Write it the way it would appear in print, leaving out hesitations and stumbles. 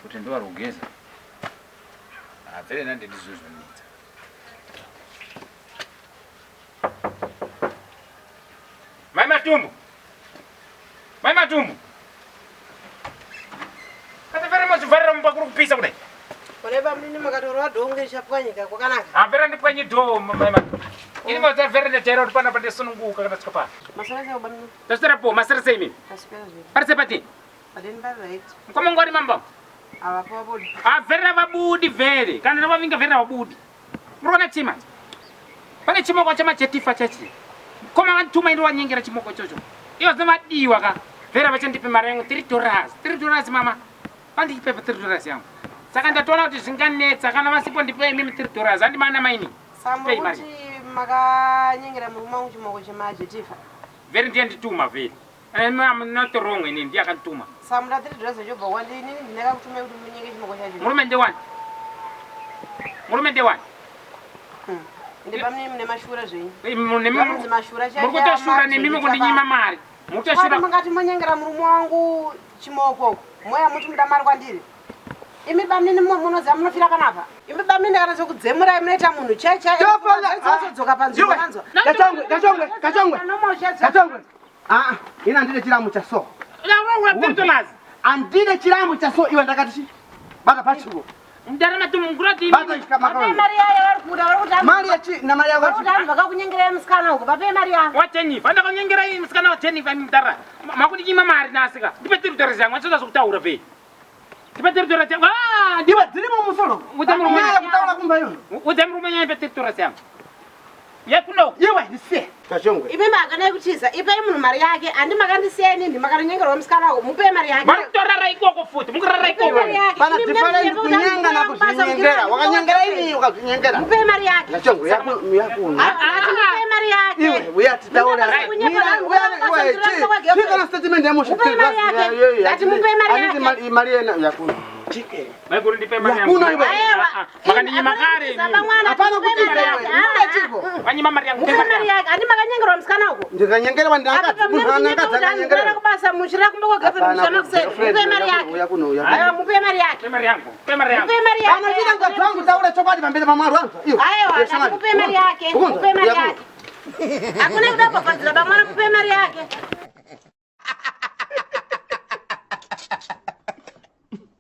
Kuti ndovari kugeza. Habvere nande ndizvo zvinonetsa. Mai Matumbu. Mai Matumbu. Katavere mozvivharira mumba kuri kupisa kudai. Kureva mini makatorwa dhoo richapwanyika kwakanaka. Havera ndipwanyi dhoo mai Matumbu. Ini mozavhere ndajaira kuti panapa ndisununguka kana tsika pano. Masara sei bamini? Taswera po masara sei mimi? Taswera zvedu. Pari sei pati? Padeni pari right. Mukoma ngwari mamba. Avapo vabudi. Havera vabudi vere. Kana vavinga vere vabudi. Murikuona chii manje? Pane chimoko chamachetifa chechi. Mukoma vandituma indi wanyengera chimoko ichocho. Ivo zvinovadiwa ka. Vere vachandipe mari yangu 3 dollars. 3 dollars mama. Vandichipepa 3 dollars yangu. Saka ndatoona kuti zvinganetsa kana vasipo ndipe imimi 3 dollars. Handi mana maini. Samuri kuti makanyengera murume wangu chimoko chemajetifa. Vere ndiye ndituma vere. I'm not wrong ini ndiye akandituma. Samura 3 dollars yobva kwandiri inini ndinakakutumai kuti munyenge chimoko chacho. Murume ndewani? Murume ndewani? Ndibamnini mune mashura zvenyu. Vanonzi mashura chaiwo. Muri kutoshura nemi mukundinyima mari. Muri kutoshura. Mungati monyengera murume wangu chimoko. Moya muti muda mari kwandiri. Imi bamnini munoziva munofira panapa. Imi bamnini ndakanatsa kudzemurai munoita munhu chai chai. Tozodzoka panzvimbo manzwa. Kachongwe, kachongwe, kachongwe. Kachongwe. Ah, ina ndine chiramu cha so. Andine chiramu cha so iwe ndakati chi. Bata pachiwo. Mdara matumungurati. Bata chikamaka. Vape mari yayo vari kuda vari kuti mari yachi na mari yako. Vari kuti vanhu vakakunyengerai musikana uko vape mari yavo. Wa Jennifer, ndakakunyengerai musikana wa Jennifer mdara. Makundinyima mari nasika. Ndipe tiri dollars yangu, achoda zvokutaura vei. Ndipe tiri dollars yangu. Ah, ndiwe dziri mumusoro. Udza murume. Nyaya kutaura kumba iwe. Udza murume nyaya ndipe tiri dollars yangu. Yekuno. Iwe ndisiye. Kachongwe. Ipe makanai kutiza, ipei munhu mari yake. Handi makandisiya inini, makanonyengerwa musikana uko. Mupei mari yake. Vari kutorara ikoko futi, mukurara ikoko. Mari yake. Pana different kunyenga na kuzvinyengera. Wakanyengera ini ukazvinyengera. Mupei mari yake. Kachongwe yako yako. Mupei mari yake. Iwe uya titaura. Iwe chika na statement ya mosha. Mupei mari yake. Ndati mupei mari yake. Anditi mari yena yakuno. Chike. Maiguru ndipe mari yangu. Yakuno iwe. Makandinyima kare. Hapana kuti muda chiko. Wanyima mari yangu. Mupei mari yake. Handi makanyengerwa musikana uko. Ndikanyengerwa ndakadzi munhu anakadzi akanyengerwa. kubasa muchira kumba kwa girlfriend muchama kuseni. Mupei mari yake. Yakuno uya. Aiwa mupei mari yake. Mupei mari yangu. Mupei mari yangu. Mupei mari yake. Kana chida mukadzi wangu taura chokwadi pamberi pamwari wangu. Iwe. Aiwa ndati mupei mari yake. Mupei mari yake. Hakuna kuda kubhabhadzira bamwana mupei mari yake.